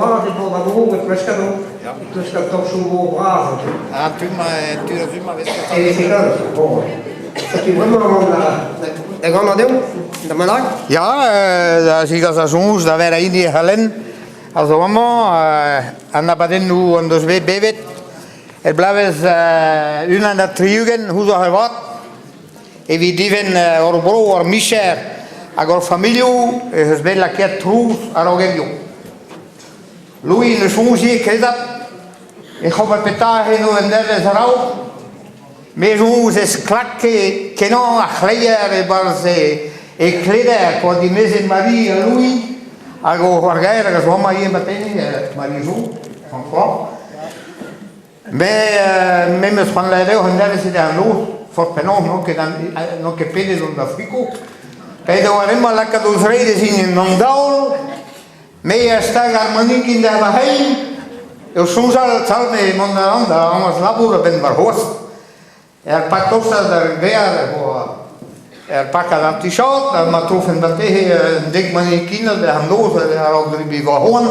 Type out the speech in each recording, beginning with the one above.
bras e bord ar mor e Pleskado. E Pleskad torchoù-mor bras. Ah, tu-mañ, tu a zu-mañ 'vez ket E vez kalz. Bon. Setu bremañ amañ da, da ganañ deomp, da Malag. Ya, da zigas a soñj da ver hini e c'hallen a zo amañ an abadennoù hon deus bet bevet er bloavezh 61 ouzhoc'h avat evit divenn hor bro, hor micher hag hor familhoù ez eus bet lakaet trouz a-raok hiziv. Louis ne soñje kredabl e c'hober petra eno un devezh a-raok. Me soñj e sklake kenañ ar c'hleier e-barzh e Kleder pa oa dimezet Marie ha Louis hag o c'hoar-gaer hag a zo amañ ivez marteze, Marie-Jo, François. Me me 'm eus c'hoant lâret deoc'h un devezh eo an noz, forzh penaos n'on ket n'on ket pedet on da friko. Ret eo bremañ lakaat o zreid ez int en daol, me a stag ar manikin da va c'hein, eo soñjal salv mont a ran da ramas labour a-benn warc'hoazh. Er pak tostañ d'ar gêr e oa er pakad artichaod, ha ma trofen marteze un dek manikinad an noz a-raok debriñ va c'hoan,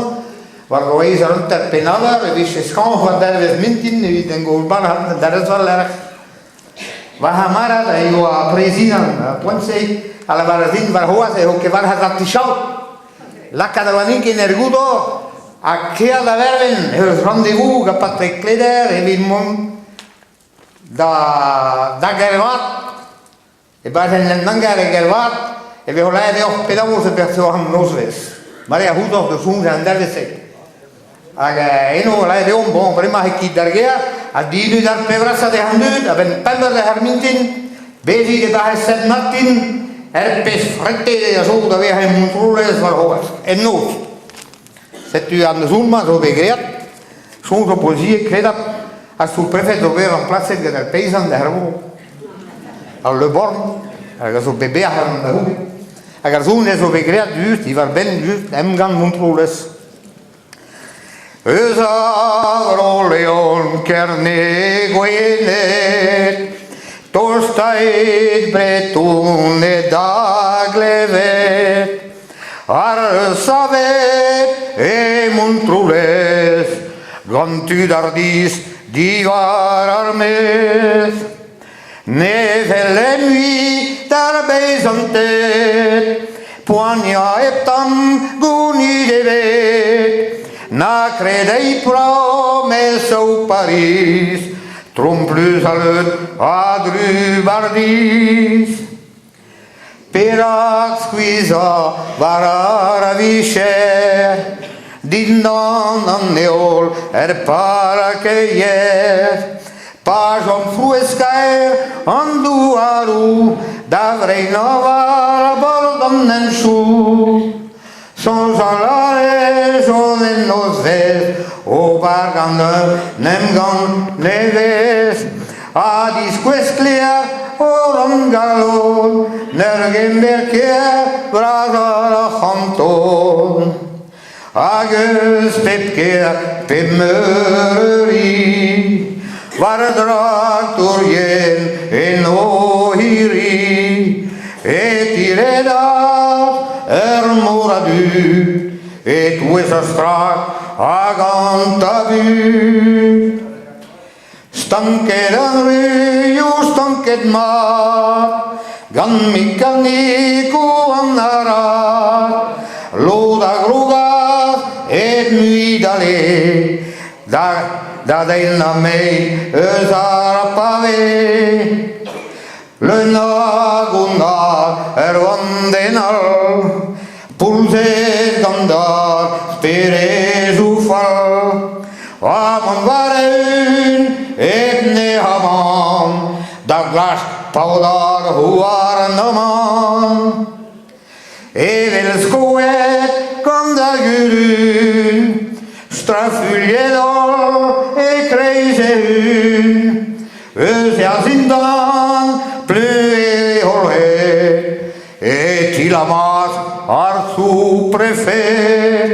war-dro eizh eur hanter pennader e vije skañv an dervezh mintin evit en gourbarc'had da war-lerc'h. Va c'hamarad a yoa prezidant ar poent-se a lavaras din warc'hoazh eo kevarc'had artichaod. Lakaat a manikin er goudor ha kea da vervel eus rendez-vous gant Patrick Cleder evit mont Da da Gervat, e-barzh en Lendangar e Gervat, e vezo lavaret deoc'h penaos e perc'hoc'h an nozvezh. Mare a c'houzoc'h da soñj an dervezh-se. Hag eno lavaret deomp, bon, bremañ e kit d'ar gêr, ha didud ar pep brasañ d'e an dud, a-benn pemp eur ar mintin, bezit e-barzh Sent-Martin, er pezh frete a zo da vezañ e Montroulez warc'hoazh, en noz. Setu an zour-mañ zo bet graet. Soñj ho poeziek, kredabl, ar sous-prefed zo bet remplaset gant ar peizant er vro. Al Le Born, hag a zo bet bec'h an da c'houde. Hag ar zour zo bet graet just diwar-benn just emgann Montroulez. Eus a Vro-Leon, Kerne, Gwened, tostaet Bretoned da glevet. Ar savet e Montroulez gant tud hardizh diwar ar maez. Ne felle mui d'ar beizanted poaniañ hep tamm gounid ebet, na kredeiñ promesoù Pariz, tromplus ha leun a drubardiz. Perak skuizhañ war ar vicher dindan an heol er parkeier? Pa chom frouezh-kaer an douaroù da vreinañ war bord an henchoù. Soñjal a rejont en nozvezh ober gant un emgann nevez ha diskouez sklaer hor galon n'eur gemer ker bras ar c'hanton. Hag eus pep kêr pep meuleuri war draktourien en o hiri e tiredas ur mor a dud e-touez ar strak hag an tabut. Stanket ar ruioù, stanket mat, gant mekanikoù an arat, lod a grogas hep mui dale, da, da dennañ mei eus ar pave. Leun a gounnar er vandenn all, poulzet gant ar speredoù fall. Ha mont war-eeun hep nec'hamant da glask paotr ar c'houarnamant. Evel skoet gant ar gurun, strafuilhet holl e-kreiz e hun, eus er zindan pleuet e hollved, e tilamas ar sous-prefed.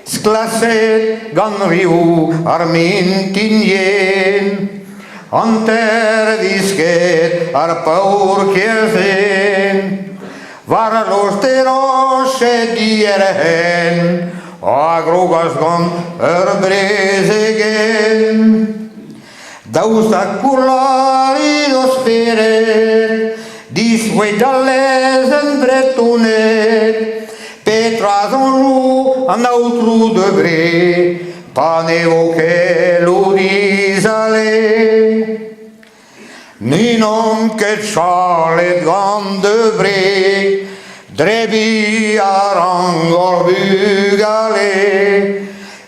Sklaset gant riv ar mintin yen, hanter-disket ar paour-kaezh den, war lost e roched dierc'hen. A grogas gant ur brezegenn. Daoust ha koulari o spered, Distroit d'al lezenn Bretoned. Petra soñjo an Aotrou Debré Pa ne vo keloù dizale? Ni n'omp ket chalet gant Debré, Drebiñ a ran hor bugale.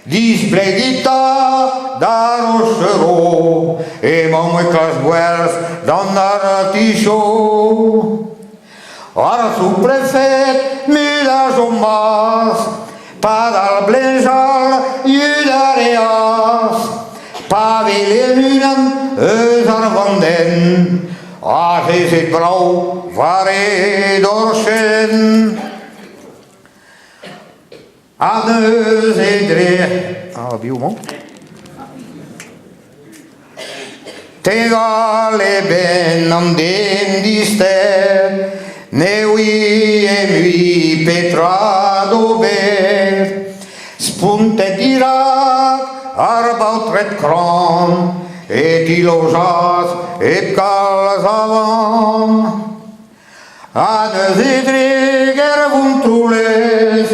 Displegit 'ta da Rochereau emaomp e klask gwerzh d'an artichaut. Ar sous-prefed mut a chomas, padal blejal yud a reas. Pa wele unan eus ar vandenn, azezet brav war e dorchenn. Ha neuze dre... Ah, biv emañ. Tegal e benn an den dister, ne ouie mui petra d'ober. Spontet dirak ar baotred kran, e tilojas hep kalz a van. Ha neuze dre gêr Vontroulez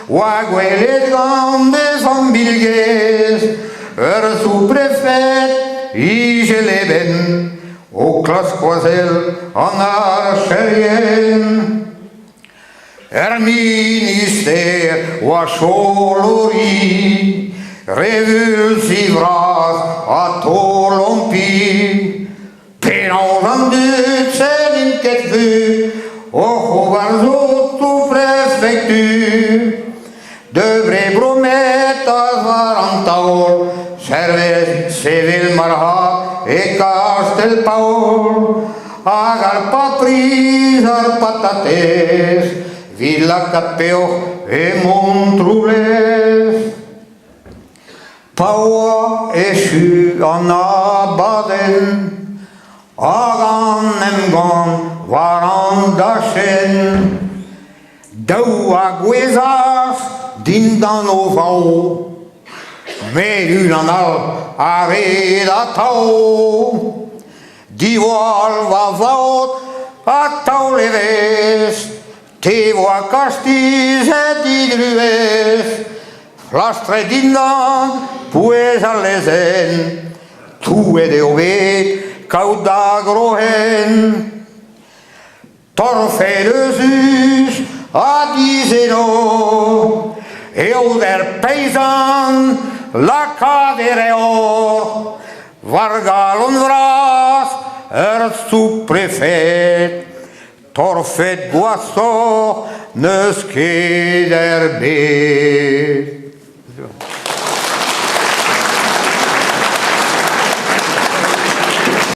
oa gwelet gant e familh ur sous-prefed ijel e benn o klask skoazell an archerien. Er minister oa cholori, revulsi vras ha taol-ompi. Penaos an dud-se n'int ket fur oc'h ober zo prefektur. Debre brometas war an taol, hervez sevel marc'had e Kastell-Paol. Hag ar patriz ar patatez, 'vit lakaat peoc'h e Montroulez. Pa oa echu an abadenn hag an emgann war an dachenn, daou a gouezhas dindan o vav, met unan all a red atav. Diwall va vaot ha taol evezh, Te 'oa kastizet didruez, flastret dindan pouez al lezenn, touet eo bet kaout da grohenn. Torfed euzhus ha dizenor eo d'er peizant lakaat e reor war galon vras ur sous-prefed. Torfed gwashoc'h n'eus ket er bed.